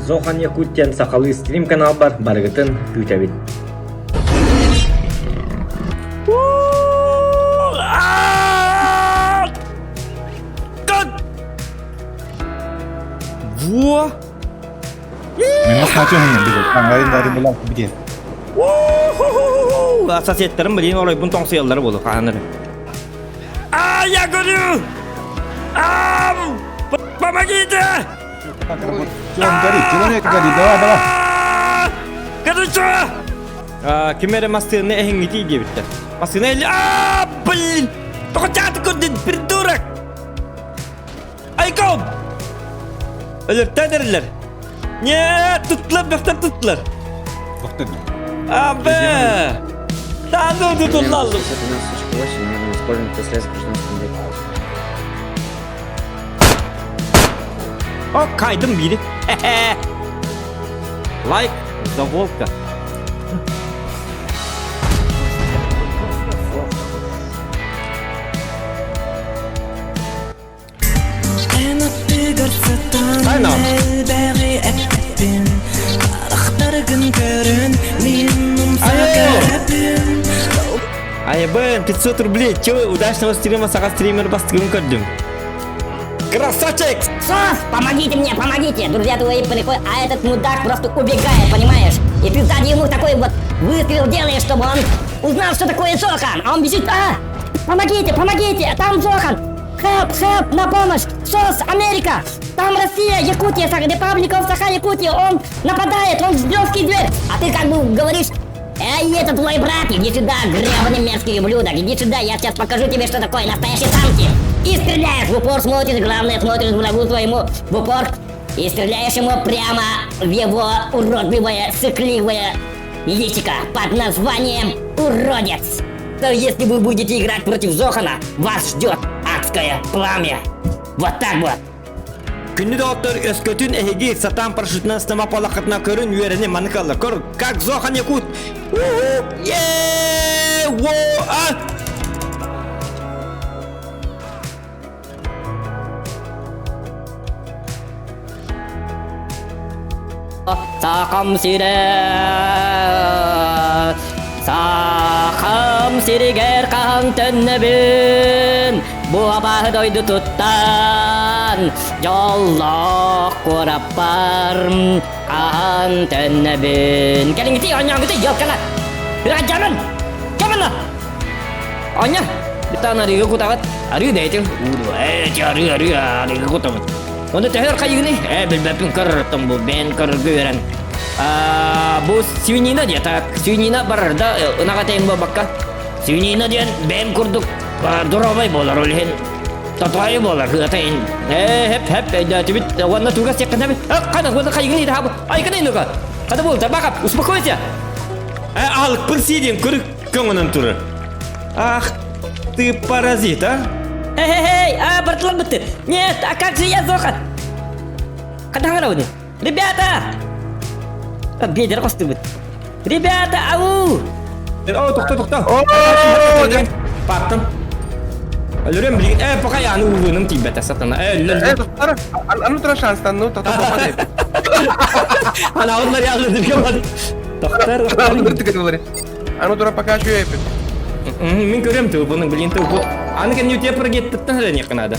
Зохан Якут диэн сахалыы стрим каналбар барыгытын күүтэбин. Во! Соседтарым билин оройбун тоҥсуйаллара буолу хаһаныр. А, я говорю! Ам! Помогите! Он горит, человек горит, давай, давай. Короче! Ким эрэ массыына эһиҥҥитий диэбиттэр. Массыына или... А, блин! Тоҕо көрдүн, придурок! Айком! Өлөртөөн эрэллэр. Нет, туттулар, бөхтөр туттулар. Бөхтөр. Абе! Да ну тутуллаллым. О, кайдым бири. Лайк за волка. Ай Айбын, 500 рублей. Че, удачного стрима, саха стример бастыгын көрдүм. Красавчик! Сос, помогите мне, помогите! Друзья твои приходят, а этот мудак просто убегает, понимаешь? И ты сзади ему такой вот выстрел делаешь, чтобы он узнал, что такое Зохан. А он бежит, а! Помогите, помогите, там Зохан! Help, help, на помощь! SOS, Америка! Там Россия, Якутия, Republic of Саха, Якутия, он нападает, он жесткий зверь! А ты как бы говоришь, Эй, это твой брат, иди сюда, гребаный мерзкий ублюдок, иди сюда, я сейчас покажу тебе, что такое настоящие танки. И стреляешь в упор, смотришь, главное, смотришь врагу твоему в упор, и стреляешь ему прямо в его уродливое, сыкливое личико под названием «Уродец». То если вы будете играть против Зохана, вас ждет адское пламя. Вот так вот. Күндү доҕоттор өскөтүн эһиги сатаан парашютынан ыстама палахытына көрүн үөрэни маннык алла. Көр, как Зохан Якут. Е, во, а! Сахам сирэ Сахам сиригэр хаһан төннөбүн Бу абааһы дойду туттан Дьоллоох куораппар хаһан төннөбүн Кэлиҥҥитий оонньооҥҥутуй елкала Ыраадьамын Кэмэн Оонньо Битан арыыга кутаҕыт Арыы бэйэтин Ээ арыы арыы арыыга кутабыт Оны төһөр хайыгыный? Э, билбэппин көрөртөн бу, бэйэн көрөргө үөрэн. Бу свинина диэ, так, свинина барар да, ынаҕа тэйин буолбакка. Свинина диэн бэйэм курдук доруобай буолар, ол иһин тотоойу буолар, ыата иһин. Э, хэп, хэп, өйдөөтүбүт, уонна туга сиэххин эбит. Хана, уонна хайыгыный да, айгыный ну-ка. Хана буолта, бакап, успокойся. Э, алыкпын сии диэн көрүк көҥөнөн турар. Ах, ты паразит, а? Эй, эй, эй, а, братан, ты. Нет, а как же я, Зоха? Кадаңарауны. Ребята! Бедер костубут. Ребята, ау! О, тохто, тохто. Паттым. Өлөрөм билигин. Э, пока я аны уулуным тиийбэтэ сатана. Э, Э, тохтор. Аны тура шанстанну, тохтор попадай. Анааллар яллы Тохтор. Аны тура пока үчүгэй Мин көрөм тыл, бұның блин тыл. Аны кән ютия прогеттіттен хәле не надо.